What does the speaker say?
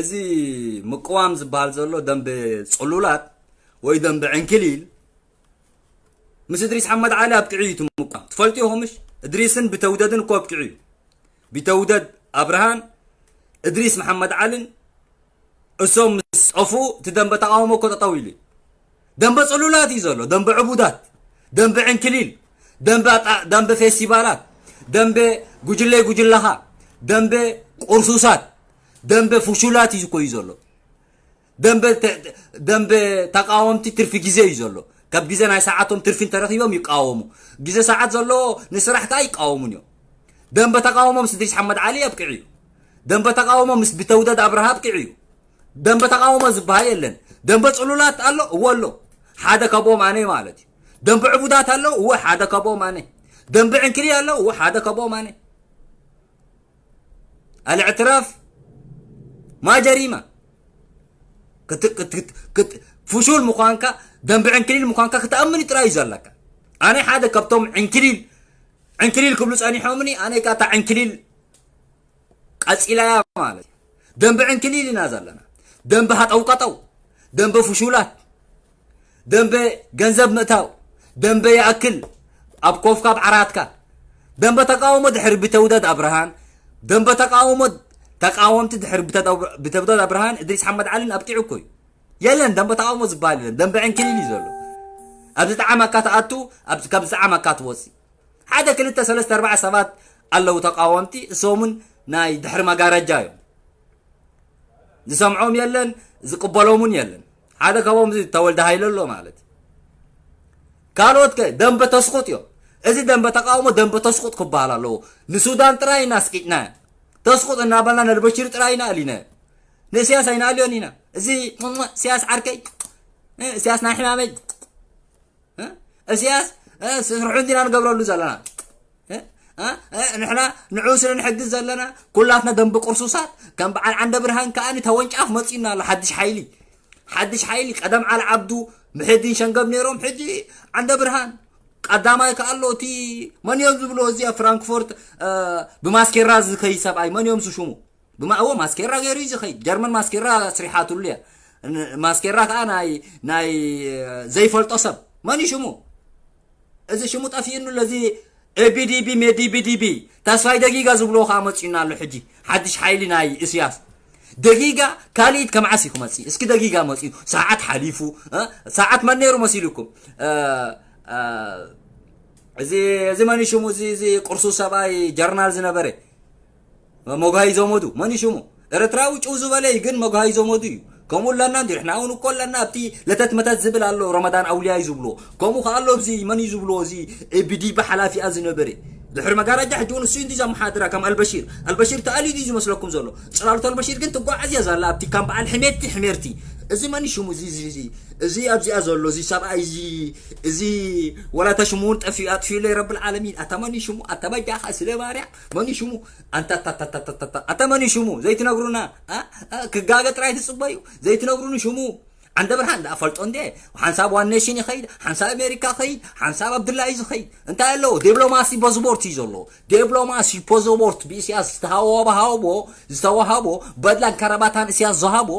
እዚ ምቅዋም ዝበሃል ዘሎ ደንበ ጽሉላት ወይ ደንበ ዕንክሊል ምስ እድሪስ ሓመድ ዓሊ ኣብቂዑ እዩ እቲ ምቅዋም። ትፈልጡ ኢኹምሽ? እድሪስን ቢተውደድን እኮ ኣብቂዑ እዩ። ቢተውደድ ኣብርሃን እድሪስ መሓመድ ዓልን እሶም ምስ ጠፉ እቲ ደንበ ተቃውሞ እኮ ጠጠው ኢሉ እዩ። ደንበ ጽሉላት እዩ ዘሎ፣ ደንበ ዕቡዳት፣ ደንበ ዕንክሊል፣ ደንበ ኣጣ-፣ ደንበ ፌስቲቫላት፣ ደንበ ጉጅለይ ጉጅለኻ፣ ደንበ ቁርሱሳት፣ ደንበ ፍሹላት እዩ እኮ እዩ ዘሎ። ደንበ ተ-፣ ደንበ ተቃወምቲ ትርፊ ግዜ እዩ ዘሎ። ካብ ግዜ ናይ ሰዓቶም ትርፊ እንተረኺቦም ይቃወሙ። ግዜ ሰዓት ዘለዎ ንስራሕ ከኣ ይቃወሙን እዮም። ደንበ ተቃውሞ ምስ እድሪስ ሓመድ ዓሊ ኣብቂዑ እዩ። ደንበ ተቃውሞ ምስ ቢተውደድ ኣብርሃ ኣብቂዑ እዩ። ደንበ ተቃውሞ ዝበሃል የለን። ደንበ ጽሉላት ኣሎ፣ እወ ኣሎ። ሓደ ካብኦም ኣነ ማለት እዩ። ደንበ ዕቡዳት ኣሎ፣ እወ ሓደ ካብኦም ኣነ። ደንበ ዕንክሊል ኣሎ፣ እወ ሓደ ካብኦም ኣነ። ኣልእዕትራፍ ማ ጀሪማ። ክት-፣ ክት-፣ ክት-፣ ክት-፣ ፍሹል ምዃንካ፣ ደንበ ዕንክሊል ምዃንካ ክትኣምን ጥራይ እዩ ዘለካ። ኣነ ሓደ ካብቶም ዕንክሊል፣ ዕንክሊል ክብሉ ጸኒሖምኒ፣ ኣነ ከኣ እታ ዕንክሊል ቀጺላያ ማለት እዩ። ደንበ ዕንክሊል ኢና ዘለና። ደንበ ሃጠውቀጠው፣ ደንበ ፍሹላት፣ ደንበ ገንዘብ ምእታው፣ ደንበ ይኣክል ኣብ ኮፍካ ኣብ ዓራትካ። ደንበ ተቃውሞ ድሕሪ ቢተውደድ ኣብርሃን፣ ደንበ ተቃውሞ ተቃወምቲ ድሕሪ ቢተውደድ ኣብ-፣ ቢተውደድ ኣብርሃን እድሪስ ሓመድ ዓሊን ኣብቂዑ እኮ እዩ። የለን፣ ደንበ ተቃውሞ ዝበሃል የለን። ደንበ ዕንክሊል እዩ ዘሎ። ኣብ ዝጠዓመካ ትኣቱ፣ ኣብ፣ ካብ ዝጠዓመካ ትወጽእ። ሓደ ክልተ ሰለስተ ኣርባዓ ሰባት ኣለዉ ተቃወምቲ፣ እሶምን ናይ ድሕሪ መጋረጃ እዮም። ዝሰምዖም የለን፣ ዝቅበሎምን የለን። ሓደ ካብኦም እዚ ተወልደ ሃይለ ኣሎ ማለት እዩ። ካልኦት ከ ደንበ ተስቁጥ እዮም። እዚ ደንበ ተቃውሞ ደንበ ተስቁጥ ክበሃል ኣለዎ። ንሱዳን ጥራይ ኢና ስቂጥና፣ ተስቁጥ እናበልና ነልበሽር ጥራይ ኢና ኣሊና። ንእስያስ ኣይንኣልዮን ኢና። እዚ እስያስ ዓርከይ፣ እ፣ እስያስ ናይ ሕማመይ፣ እ፣ እስያስ፣ እ፣ ስርሑ እንዲና ንገብረሉ ዘለና። እ፣ እ፣ እ፣ ንሕና ንዑ ስለ ንሕግዝ ዘለና፣ ኩላትና ደንበ ቁርሱሳት፣ ከም በዓል ዓንደ ብርሃን ከኣ ተወንጫፍ መጺኡና ኣሎ። ሓድሽ ሓይሊ፣ ሓድሽ ሓይሊ፣ ቀደም ዓሊ ዓብዱ፣ ምሕዲን ሸንገብ ነይሮም፣ ሕጂ ዓንደ ብርሃን። ቀዳማይ ከኣ ኣሎ እቲ መን እዮም ዝብሎ፣ እዚ ኣብ ፍራንክፎርት፣ እ፣ ብማስኬራ ዝኸይድ ሰብኣይ፣ መን እዮም ዝሽሙ? ብማ-፣ እዎ፣ ማስኬራ ገይሩ እዩ ዝኸይድ። ጀርመን ማስኬራ ኣስሪሓትሉ እያ። ን-፣ ማስኬራ ከኣ ናይ፣ ናይ፣ እ፣ ዘይፈልጦ ሰብ። መን እዩ ሽሙ? እዚ ሽሙ ጠፊእኑ፣ ለዚ ኤ ቢ ዲ ቢ፣ ሜዲ ቢ ዲ ቢ፣ ተስፋይ ደጊጋ ዝብልዎ ከኣ መጺኡና ኣሎ ሕጂ። ሓድሽ ሓይሊ ናይ እስያስ። ደጊጋ ካልኢት ከመዓስ እዩ ክመጽእ? እስኪ ደጊጋ መጺኡ። ሰዓት ሓሊፉ፣ እ? ሰዓት መን ነይሩ መሲሉኩም? እ፣ እ፣ እዚ፣ እዚ መን እዩ ሽሙ? እዚ፣ እዚ ቁርሱ ሰብኣይ ጀርናል ዝነበረ? መጉሃይ ዘመዱ፣ መን እዩ ሽሙ? ኤርትራዊ ጭው ዝበለ እዩ፣ ግን መጉሃይ ዘመዱ እዩ። ከምኡ ኣለና እንዲ ንሕና እውን እኮ ኣለና። ኣብቲ ለተት መተት ዝብል ኣሎ፣ ረመዳን ኣውልያ እዩ ዝብልዎ። ከምኡ ከኣ ኣሎ፣ ኣብዚ መን እዩ ዝብልዎ? እዚ ኤ ቢ ዲ ቢ ሓላፊኣ ዝነበረ። ድሕሪ መጋረጃ ሕጂ እውን እሱ እንዲ ዘመሓድራ ከም ኣልበሺር። ኣልበሺር ተኣልዩ ድዩ ዝመስለኩም ዘሎ? ጽላሎት ኣልበሺር ግን ትጓዓዝ እያ ዘላ ኣብቲ ከም በዓል ሕሜርቲ ሕሜርቲ። እዚ መን እዩ ሽሙ? እዚ፣ እዚ፣ እዚ፣ እዚ ኣብዚኣ ዘሎ፣ እዚ ሰብኣይ፣ እዚ፣ እዚ ወላ እታ ሽሙ እውን ጠፊኡ፣ ኣጥፊኡለይ ረብል ዓለሚን። ኣታ መን እዩ ሽሙ? ኣታ በጃኻ ስለ ባርያ፣ መን እዩ ሽሙ? ኣንታ፣ ኣታ፣ ኣታ፣ ኣታ፣ ኣታ፣ ኣታ፣ ኣታ መን እዩ ሽሙ? ዘይትነግሩና? ኣ? ኣ? ክጋገ ጥራይ ትጽበዩ? ዘይትነግሩኒ ሽሙ? ዓንደ ብርሃን ደኣ ፈልጦ እንዴ? ሓንሳብ ዋን ኔሽን ይኸይድ፣ ሓንሳብ ኣሜሪካ ይኸይድ፣ ሓንሳብ ኣብድላ እዩ ዝኸይድ። እንታይ ኣለዎ? ዲፕሎማሲ በዝቦርት እዩ ዘለዎ። ዲፕሎማሲ በዝቦርት ብእስያስ ዝተሃወበ ሃወቦ፣ ዝተዋሃቦ፣ በድላን ከረባታን እስያስ ዝሃቦ፣